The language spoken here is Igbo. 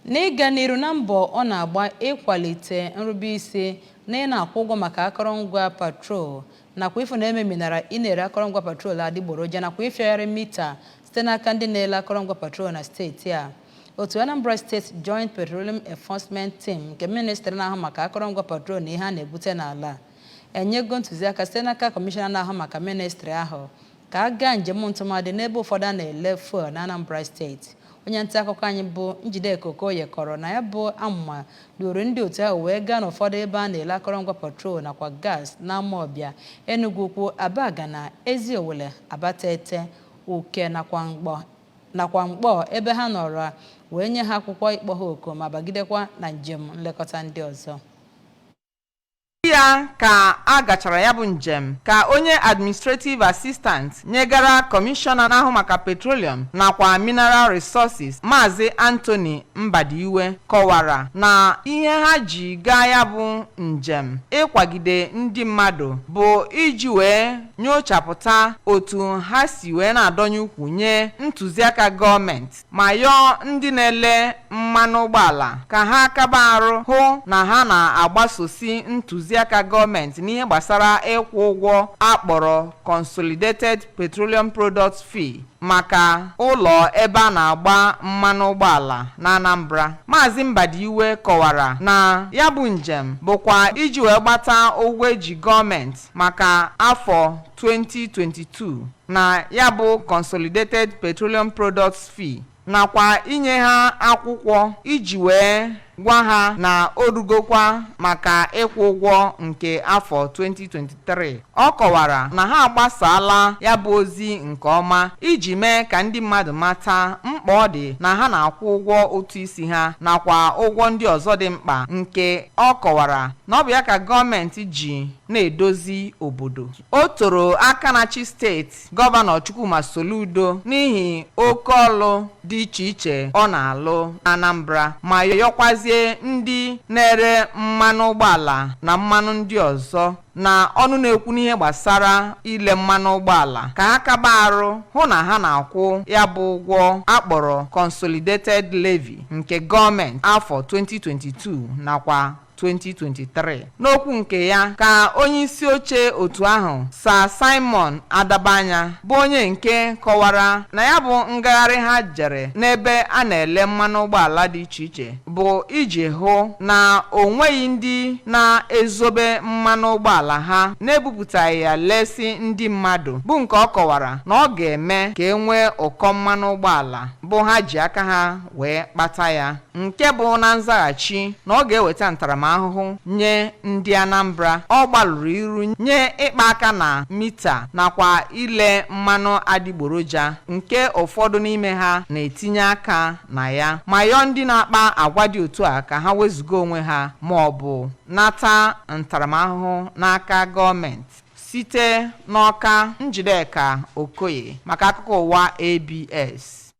N'ịga n'iru na mbọ ọ na-agba ịkwalite nrubeisi na ị na-akwụ ụgwọ maka akụrụngwa patrol nakwa ịfụ na ememinara ị na-ere akụrụngwa patrol adịgboroja nakwa ịfịagharị mita site n'aka ndị na-ele akụrụngwa patrol na steeti a, otu Anambra State Joint Petroleum Enforcement Team nke ministrị na-ahụ maka akụrụngwa patrol na ihe a na-ebute n'ala enyego ntụziaka site n'aka kọmishọna na-ahụ maka ministrị ahụ ka a gaa njem ntụmadị n'ebe ụfọdụ a na-ele fuel na Anambra Steeti. Onye nta akụkọ anyị bụ Njideka Okoye kọrọ na ya bụ amụma duru ndị otu ahụ wee gaa n'ụfọdụ ebe a na-ele akụrụngwa patrol nakwa gas n'Amawbịa, Enugu Ukwu, Abagana, Eziowelle, Abatete, Uke nakwa Nkpor ebe ha nọrọ wee nye ha akwụkwọ ịkpọ ha oku ma bagidekwa na njem nlekọta ndị ọzọ. Ya ka a gachara ya bụ njem ka onye administrative assistant nyegara kọmishọna na-ahụ maka petroleum nakwa mineral resources, Maazị Anthony Mbadiwe, kọwara na ihe ha ji gaa ya bụ njem ịkwagide ndị mmadụ bụ iji wee nyochapụta otu ha si wee na-adọnye ukwu nye ntụziaka gọọmenti, ma yọọ ndị na-ele mmanụ ụgbọala ka ha kaba arụ hụ na ha na-agbasosi ntụziaka gọọmenti n'ihe gbasara ịkwụ ụgwọ akpọrọ Consolidated Petroleum Products Fee maka ụlọ ebe a na-agba mmanụ ụgbọala na Anambra. Maazị Mbadiwe kọwara na ya bụ njem bụkwa iji wee gbata ụgwọ eji gọọmenti maka afọ 2022 na ya bụ Consolidated Petroleum Products Fee, nakwa inye ha akwụkwọ iji wee gwa ha na o rugokwa maka ịkwụ ụgwọ nke afọ 2023. Ọ kọwara na ha agbasaala ya bụ ozi nke ọma iji mee ka ndị mmadụ mata mkpa ọ dị na ha na-akwụ ụgwọ ụtụ isi ha nakwa ụgwọ ndị ọzọ dị mkpa, nke ọ kọwara na ọ bụ ya ka gọọmenti ji na-edozi obodo. O toro aka na-achị steeti, Gọvanọ Chukwuma Soludo, n'ihi oke ọlụ dị iche iche ọ na-alụ na Anambra, ma yọkwazie ndị na-ere mmanụ ụgbọala na mmanụ ndị ọzọ na ọnụ na-ekwu n'ihe gbasara ile mmanụ ụgbọala ka ha kaba arụ hụ na ha na-akwụ ya bụ ụgwọ akpọrọ Consolidated Levy nke gọọmenti afọ 2022 nakwa 2023. N'okwu nke ya ka onye isi oche otu ahụ, Sir Simon Adabanya, bụ onye nke kọwara na ya bụ ngagharị ha jere n'ebe a na-ele mmanụ ụgbọala dị iche iche bụ iji hụ na o nweghị ndị na-ezobe mmanụ ụgbọala ha na-ebupụtaghị ya lesi ndị mmadụ, bụ nke ọ kọwara na ọ ga-eme ka e nwee ụkọ mmanụ ụgbọala bụ ha ji aka ha wee kpata ya, nke bụ na nzaghachi na ọ ga-eweta ntaramahụhụ nye ndị Anambra. Ọ gbalụrụ iru nye ịkpa aka na mita nakwa ile mmanụ adịgboroja nke ụfọdụ n'ime ha na-etinye aka na ya, ma yọọ ndị na-akpa agwa dị otu a ka ha wezuga onwe ha ma ọ bụ nata ntaramahụhụ n'aka gọọmenti. Site n'Ọka, Njideka Okoye maka akụkọ ụwa ABS.